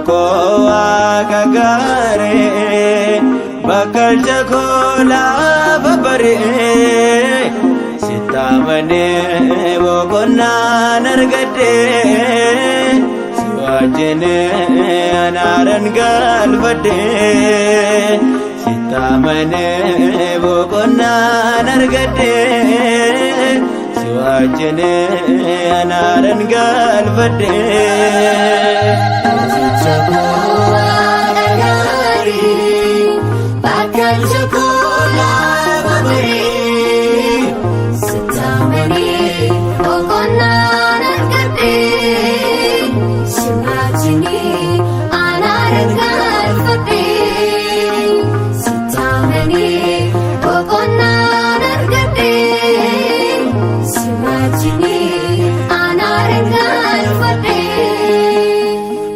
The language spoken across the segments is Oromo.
Mooticha koo waaqa gaarii, bakkalcha koo lafa baree, sitti amanee boqonnaan argadhee, si wajjin anaaran galfadhee, sitti amanee boqonnaan argadhee, si wajjin anaaran galfadhee. Mooticha koo waaqa gaarii, bakkalcha koo lafa baree, sitti amanee boqonnaan argadhee, si wajjin anaaran galfadhee, sitti amanee boqonnaan argadhee, si wajjin anaaran galfadhee.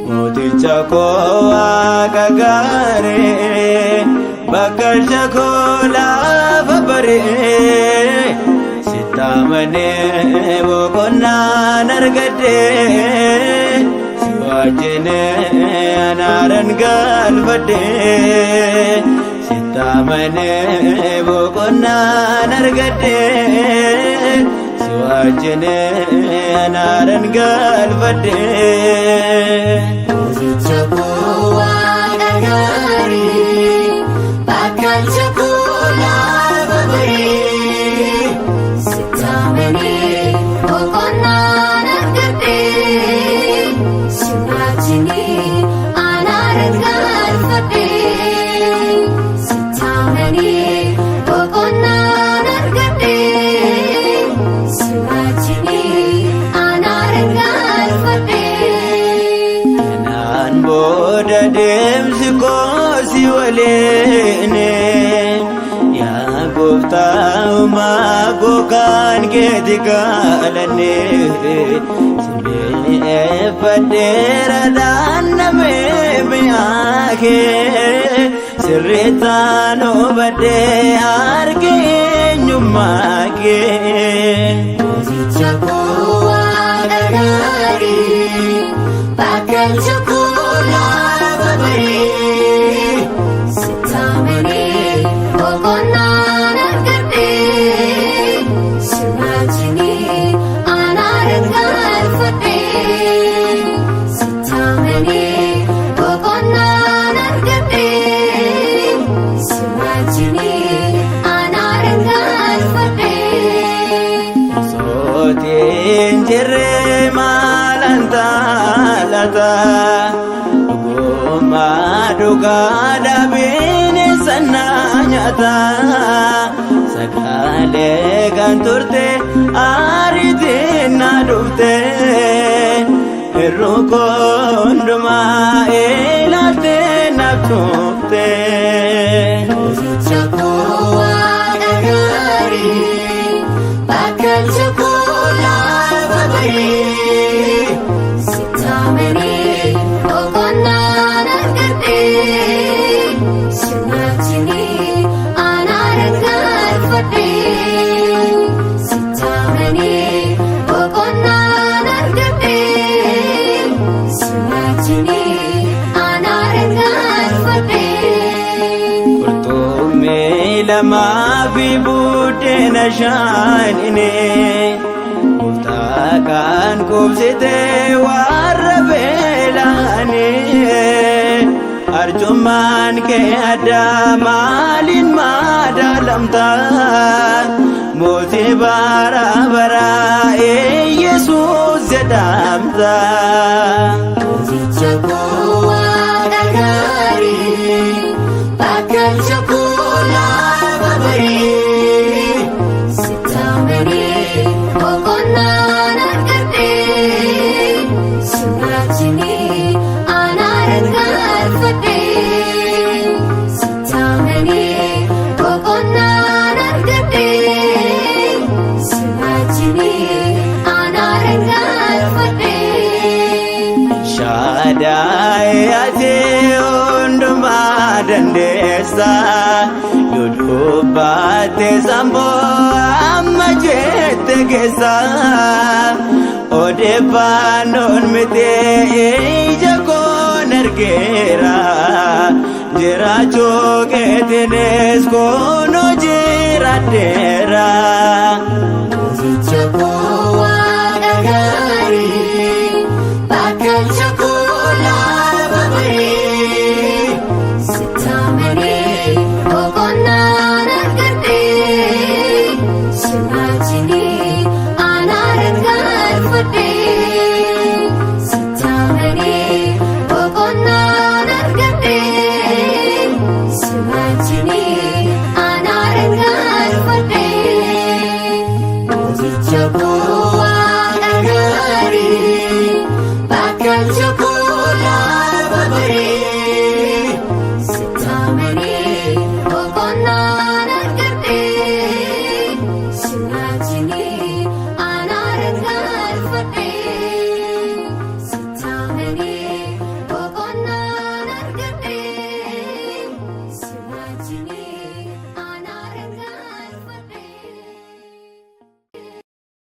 Mooticha koo waaqa gaarii, bakkalcha koo lafa baree, sitti amanee boqonnaan argadhee, si wajjin anaaran galfadhee, sitti amanee boqonnaan argadhee, si wajjin anaaran galfadhee. Mooticha koo waaqa gaarii, bakkalcha koo lafa baree, sitti amanee boqonnaan argadhee, si wajjin anaaran galfadhee, sitti amanee boqonnaan argadhee, si wajjin anaaran galfadhee. Kanaan booda deemsi koo si waliin, yaa gooftaa uumaa koo, kan keeti gaalanne, si mi'eeffadheera daannamee mi'aa kee, sirriittaan hubadhee arge eenyummaa kee. Mooticha koo waaqa gaarii, bakkalcha koo lafa baree, sitti amanee boqonnaan argadhee, si wajjin anaaran galfadhee, sitti amanee boqonnaan argadhee, si wajjin anaaran galfadhee. Sootiin jirree maalan taalata, dhugummaa dhugaa bineensa na nyaata, sagaalee kan turte aariitiin na dhufte, hir'uu koo hundumaa ilaalte naaf tufte. Mooticha koo waaqa gaarii, bakkalcha koo lafa baree, sitti amanee boqonnaan argadhee, si wajjin anaaran galfadhee, sitti amanee boqonnaan argadhee, si wajjin anaaran galfadhee. Qurxummii lamaa fi buddeena shaanine, gooftaa kan quubsite warra beela'anii, arjummaan kee addaa maaliin madaalamta? Mootii bara baraa Yesuus jedhamta. Mooticha koo waaqa gaarii, bakkalcha koo lafa baree, sitti amanee boqonnaan argadhee, si wajjin anaaran galfadhee, sitti amanee boqonnaan argadhee, si wajjin anaaran galfadhee. Shaadaay, ati hundumaa dandeessa, yoo dubbatte samboo amma jette keessa, odeeffannoon miti, ija koon argeessa. Argeera jiraachuu keetiinis kunoo jiraadheera. Mooticha koo Waaqa gaarii, bakkalcha koo lafa barii, sitti amanee boqonnaan argadhee, si wajjinii anaara galfadhee, sitti amanee boqonnaan argadhee, si wajjinii anaara galfadhee. Mooticha koo Waaqa gaarii, bakkalcha.